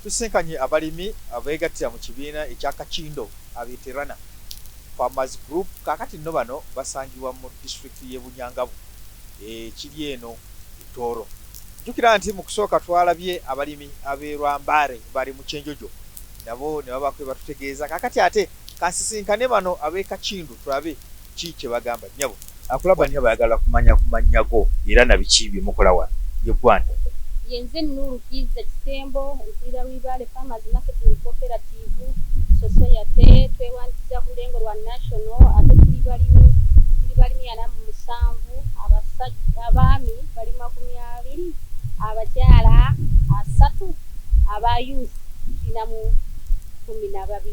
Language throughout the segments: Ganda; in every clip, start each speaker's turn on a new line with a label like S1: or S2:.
S1: Tusisinkanye abalimi abeegattira mu kibiina ekya Kakindo Abeterana Farmers Group. Kaakati nno bano basangibwa mu disitulikiti y'e Bunyangabu ekiri eno e Tooro. Jjukira nti mu kusooka twalabye abalimi ab'e Rwambare bali mu Kyenjojo nabo ne babaako bye batutegeeza. Kaakati ate kansisinkane bano ab'e Kakindu tulabe ki kye bagamba. Nnyabo. Akulaba nnyabo ayagala kumanya ku mannya go era na biki bye mukola wano. Ye ggwe ani?
S2: Yenze Nuru Kiiza Kisembo, nkulira Rwibaale Farmers Marketing Cooperative Society. Twewandiisiza ku lulengo lwa National ate tuli balimi, tuli balimi 47, abasajja abaami bali 20, abakyala 30, aba youth tulinamu 12.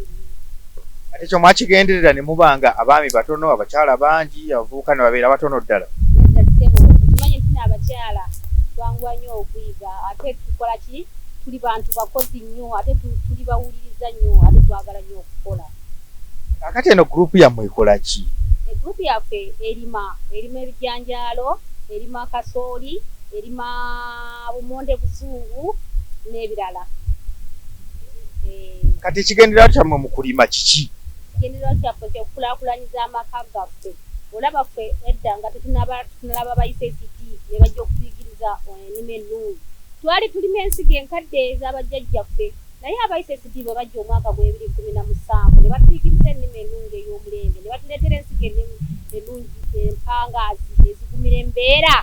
S1: Ate kyo mwakigenderera ne muba nga abaami batono, abakyala bangi, abavubuka ne babeera batono ddala?
S2: Nedda ssebo, okimanyi nti no abakyala twanguwa nnyo okuyiga ate tukola ki, tuli bantu bakozi nnyo ate tuli bawuliriza nnyo ate twagala nnyo okukola.
S1: Kaakati eno group yammwe ekola ki?
S2: E group yaffe erima, erima ebijanjaalo, erima kasooli, erima bumonde buzungu n'ebirala.
S1: Kati ekigendererwa kyammwe mu kulima kiki?
S2: Ekigendererwa kyaffe kye kukulaakulanyiza amaka gaffe. Olaba ffe edda nga tetunalaba ba ICCD ne bajja okutuyigiriza ennima ennungi, twali tulima ensigo enkadde eza bajjajjaffe. Naye aba ICCD bwe bajja omwaka gw'ebiri 17 ne batuyigiriza ennima ennungi ey'omulembe, ne batuleetera ensigo ennungi empangaazi ezigumira embeera,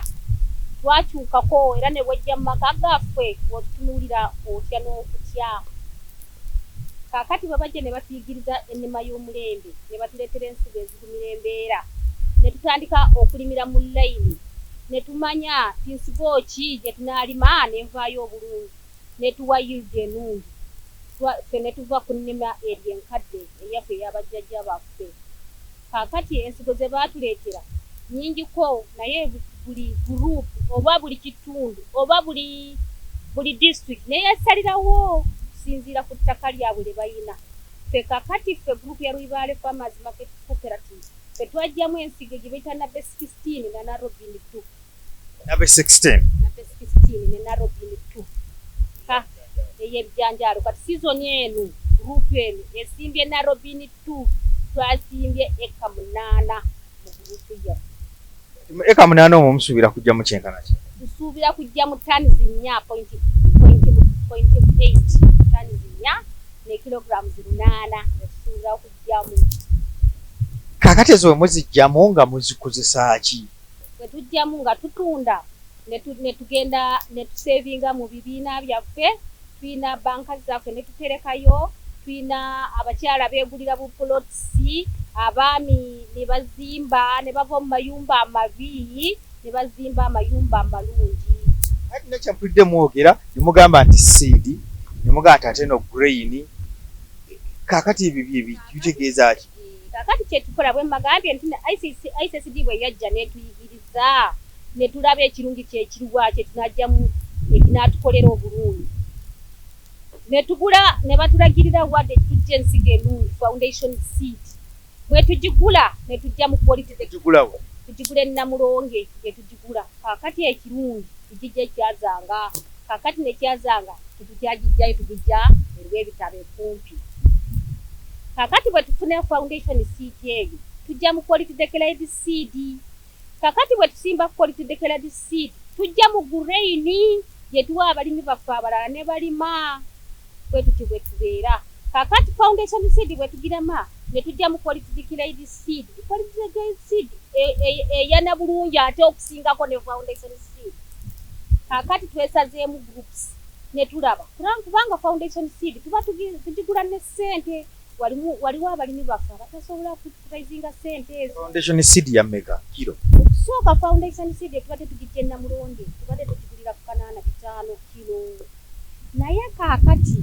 S2: twakyukako era ne bw'ojja mu maka gaffe bw'otutunuulira otya n'okutya. Kaakati bwe bajja ne batuyigiriza ennima y'omulembe, ne batuleetera ensigo ezigumira embeera, ne tutandika okulimira mu layini, ne tumanya nti nsigo ki gye tunaalima n'evaayo obulungi n'etuwa yield ennungi, ffe ne tuva ku nnima eri enkadde eyaffe eya bajjajja baffe. Kaakati ensigo ze baatuleetera nnyingiko naye buli group oba buli kitundu oba buli district neyesalirawo okusinziira ku ttaka lyabwe lye balina. Ffe kaakati ffe group ya Rwibaale Farmers Market Cooperative ffe twajjamu ensigo gye bayita Nabe 16 na Narobin 2.
S1: Nabe 16?
S2: Nabe 16 ne Narobin 2 ka ey'ebijanjaalo. Kati season eno group eno esimbye Narobin 2, twasimbye eka 8 mu group yaffe.
S1: Eka 8 omwo musuubira kujjamu kyenkana ki?
S2: Tusuubira kujjamu tons 4 point eight, tons 4 ne kilograms 8 tusuubira kujjamu.
S1: Kaakati ezo bwe muzijjamu nga muzikozesa ki?
S2: Bwe tujjamu nga tutunda ne tugenda ne tusevinga mu bibiina byaffe, tulina banka zaffe ne tuterekayo, tulina abakyala beegulira bu plots, abaami ne bazimba ne bava mu mayumba amabi ne bazimba amayumba amalungi.
S1: Kati nekye mpulidde mwogera ne mugamba nti seed, ne mugamba nti ate no grain, kaakati ebyo bye bitegeeza ki?
S2: Kaakati kye tukola bwe mbagambye nti ICCD bwe yajja n'etuyigiriza ne tulaba ekirungi kyekiriwa kye tunajjamu ekinaatukolera obulungi, ne tugula ne batulagirira wadde tujja ensigo ennungi foundation seed, bwe tugigula ne tujja mu quality.
S1: Tugigulawo?
S2: Tugigula e Namulonge gye tugigula. Kaakati ekirungi tugijja ekyazanga, kaakati nekyazanga tetukyagijjayo, tugijja erw'ebitabo ekumpi. Kaakati bwe tufuna foundation seed eyo tujja mu quality declared seed. Kaakati bwe tusimba quality declared seed tujja mu grain gye tuwa abalimi baffe abalala ne balima, bwe tutyo bwe tubeera. Kaakati foundation seed bwe tugirama ne tujja mu quality declared seed, quality declared seed eyana bulungi ate okusingako ne foundation seed. Kaakati twesazeemu groups ne tulaba kubanga foundation seed tuba tugigula ne ssente, waliwo abalimi baffe abatasobola kuraisinga ssente ezo.
S1: Foundation seed ya mmeka kiro?
S2: Okusooka foundation seed tubadde tugijja e Namulonge, tubadde tugigulira ku 85 kiro, naye kaakati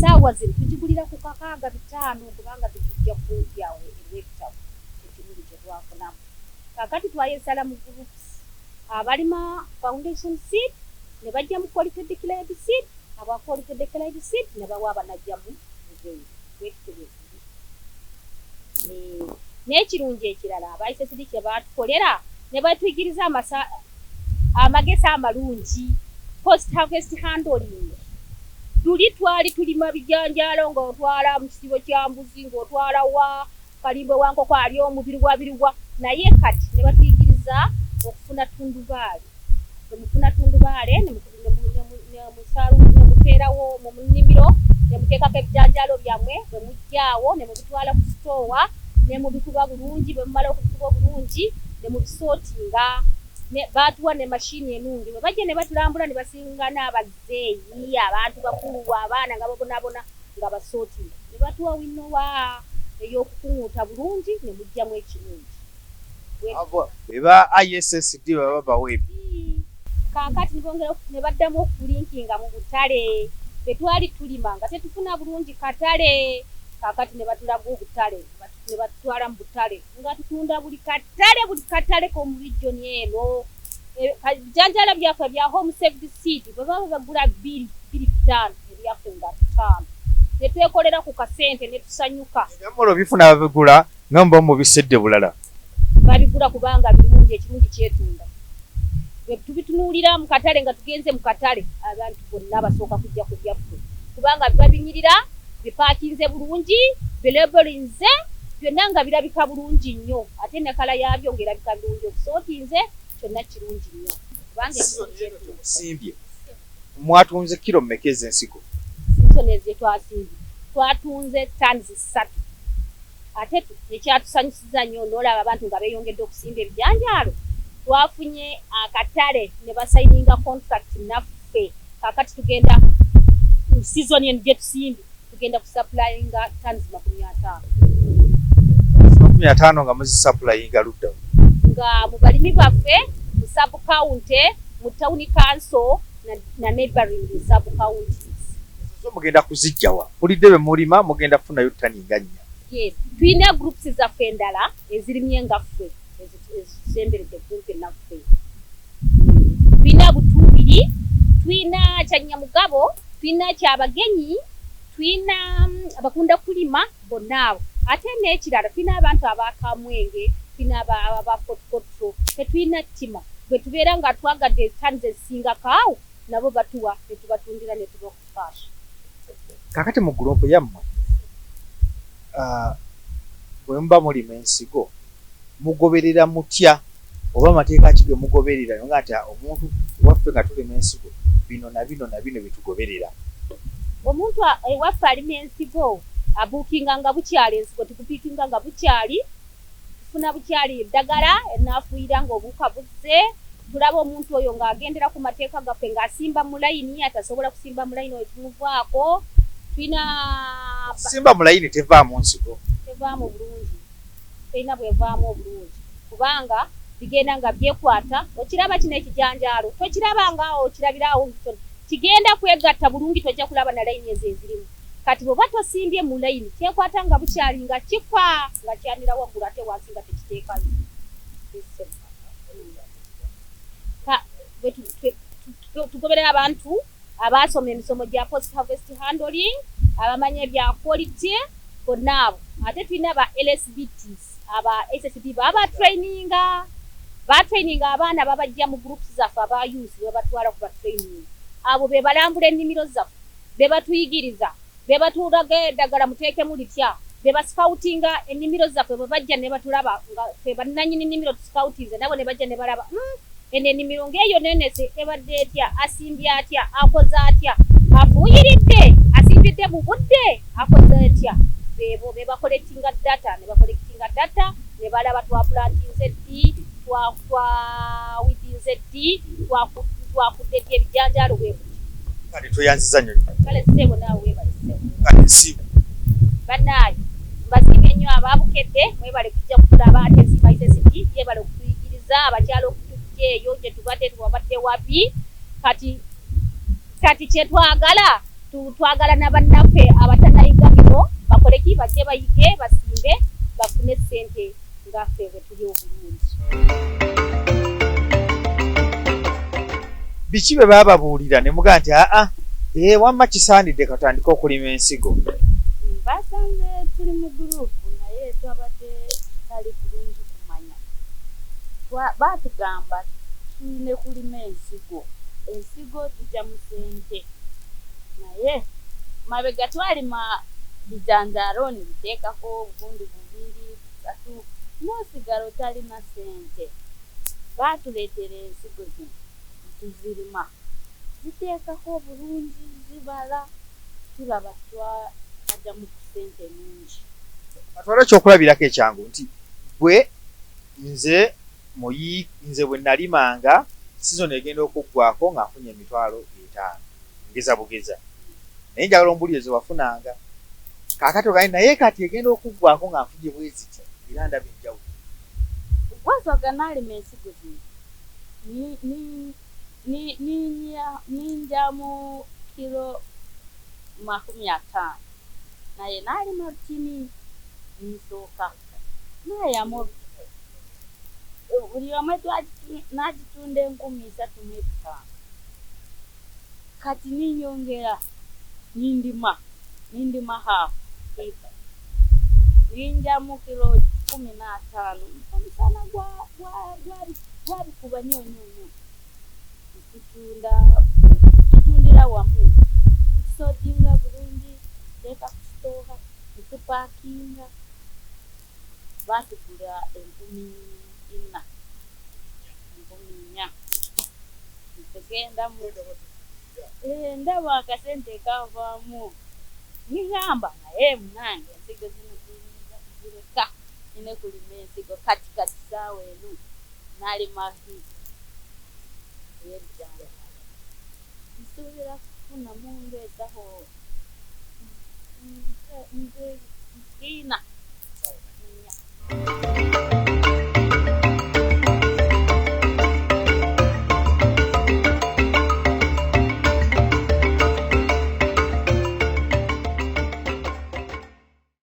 S2: saawa zino tugigulira ku 65 kubanga tugijja kumpi awo erw'ebitabo ekirungi kye twafunamu. Kaakati twayesala mu groups, abalima foundation seed ne bajja mu quality declared seed, aba quality declared seed ne bawa abanajjamu grain, bwetutyo bwe tuli. N'ekirungi ekirala aba ICCD kye baatukolera ne batuyigiriza amagezi amalungi, post harvest handling. Tuli twali tulima bijanjaalo ng'otwala mu kisibo kya mbuzi, ng'otwala wa kalimbwe wa nkoko ali omubiri wabiriwa, naye kati ne batuyigiriza okufuna tundubaale. Bwe mufuna tundubaale ne muteerawo mu nnimiro, ne muteekako ebijanjaalo byammwe, bwe mujjaawo ne mubitwala ku sitoowa ne mubikuba bulungi. Bwe mumala okubikuba obulungi ne mubisootinga. Baatuwa ne mashini enungi. Bwe bajja ne batulambula ne basinga n'abazeeyi, abantu bakulu, abaana nga babonaabona nga basootinga, ne batuwa winnowa ey'okukuŋŋuuta bulungi ne muggyamu ekirungi.
S1: Eba ISSD baba bawa ebyo.
S2: Kaakati ne bongera ne baddamu okulinkinga mu butale. Bwe twali tulima nga tetufuna bulungi katale, kaakati ne batulaga obutale, ne batutwala mu butale nga tutunda buli katale, buli katale k'omu region eno. Ebijanjaalo byaffe bya home saved seed bwe baba bagula 2, 2.5, ebyaffe nga 5, ne twekolera ku kasente ne tusanyuka.
S1: Ebyammwe bifuna babigula nga muba mubisedde bulala.
S2: Babigula kubanga birungi, ekirungi kyetunda. Bwe tubitunuulira mu katale nga tugenze mu katale, abantu bonna basooka kujja ku byaffe kubanga biba binyirira, bipaakinze bulungi, bilabelinze byonna nga birabika bulungi nnyo, ate ne colour yaabyo ng'erabika bulungi, okusootinze kyonna kirungi nnyo kubanga ekirungi kyetunda.
S1: Simbye mwatunze kiro mmeka ez'ensigo?
S2: Season ezo twasimbye twatunze tons 3, ate ekyatusanyusiza nnyo n'olaba abantu nga beeyongedde okusimba ebijanjaalo, twafunye akatale ne basayininga contract naffe. Kaakati tugenda season eno gye tusimbye tugenda kusupplyinga tons 50.
S1: 50 nga muzisupplyinga ludda?
S2: Nga mu balimi baffe mu sub county, mu town council na neighboring sub counties.
S1: Zo mugenda kuzijjawa? Mpulidde be mulima mugenda kufunayo ttani nga 4.
S2: Yes, tulina groups zaffe endala ezirimye nga ffe ezisemberedde kumpi naffe. Tulina Butuubiri, tulina Kyanyamugabo, tulina Kyabagenyi, tulina abakunda kulima bonna abo. Ate n'ekirala tulina abantu abakamwenge, tulina aba Fort Portal. Tetulina ttima, bwe tubeera nga twagadde tons ezisingako awo nabo batuwa ne tubatundira ne tuba ku cash.
S1: Kakati mu gurupu yammwe, bwe muba mulima ensigo mugoberera mutya, oba amateeka ki ge mugoberera nga nti omuntu ewaffe nga tulima ensigo bino na bino na bino byetugoberera?
S2: Omuntu ewaffe alima ensigo abuukinga nga bukyali, ensigo tukupiikinga nga bukyali, tufuna bukyali eddagala erinaafuuyira ng'obuwuka buzze. Tulaba omuntu oyo ng'agendera ku mateeka gaffe, ng'asimba mu layini, atasobola kusimba mu layini oyo tumuvaako. Tulina
S1: Simba mu layini tevaamu nsigo?
S2: Tevaamu bulungi, terina bwevaamu obulungi kubanga bigenda nga byekwata. Okiraba kino ekijanjaalo, tokiraba nga okirabiraawo, kigenda kwegatta bulungi, tojja kulaba na layini ezo ezirimu. Kati bw'oba tosimbye mu layini kyekwata nga bukyali nga kifa nga kyanira waggulu ate wansi nga tekiteekayo. Tugoberera abantu abaasoma emisomo gya post harvest handling, abamanyi ebya quality bonna abo. Ate tulina ba LSBTs aba SSD baba traininga, batraininga abaana babajja mu groups zaffe aba youth babatwala ku ba training. Abo be balambula ennimiro zaffe, be batuyigiriza, be batulaga eddagala muteekemu litya, be bascoutinga ennimiro zaffe. Bwe bajja ne batulaba nga ffe bannannyini nnimiro tuscoutinze, nabo ne bajja ne balaba, eno ennimiro ng'eyo nenese ebadde etya, asimbye atya, akoze atya, afuuyiridde, asimbidde mu budde, akoze atya. Beebo be bacollectinga data, ne bacollectinga data ne balaba twaplantinze ddi, twaweedinze ddi, twakudde ddi ebijanjaalo, bwe butyo.
S1: Kale tweyanziza nnyo.
S2: Kale ssebo, naawe weebale ssebo.
S1: Kale nsiibu.
S2: Bannaaye mbasiimye nnyo abaabukedde, mwebale kujja kutulaba, ate nsiima ISSD yebale okutuyigiriza abakyala okutujja eyo gye tubadde twabadde wabi. Kati kyetwagala, twagala na bannaffe abatanayiga bino bakoleki, bajje bayige, basimbe, bafune ssente ngaffe bwe tuli obulungi.
S1: Biki bwe baababuulira ne mugaa nti aa ee wamma kisaanidde katandike okulima ensigo?
S3: Basanze tuli mu gurupu naye twabadde tutali bulungi kumanya. Baatugamba tulina kulima ensigo, ensigo tujja mu ssente. Naye mabega twalima bijanjaalo nibiteekako obugundi bubiri busatu n'osigala otalina ssente. Baatuleetera ensigo zino ntuzirima ziteekako bulungi zibala tulaba twajjamu ku ssente nungi.
S1: Atwala ekyokulabirako ekyangu nti gwe nze muyi nze bwe nalimanga sizoni egenda okuggwako nga nfunye 50,000 ngeza bugeza, naye njagala ombuulire ze wafunanga kaakati ogaye naye kati egenda okuggwako nga nfunye bwe ziti era ndaba enjawulo.
S3: Gwasooka naalima ensigo zino ninjamu kilo 50 naye naalima lutini nsooka nayamu buli omwe n'agitunda 3,500 kati ninyongera nindima hafu ninjamu kilo 15 omusana gwabikuba nnyo nnyo nnyo tutundira wamu ntusootinga bulungi tuteeka ku sitooka ntupaakinga baatugula 4,000 4,000 ntugenda mu ndaba akasente kavaamu ningamba naye munange ensigo zino ziyinza kuzireka nina kulima ensigo kati kati saawa eno nalima hiika ey'ebijanjaalo nsuubira kufunamu ng'ensawo nze nkiina.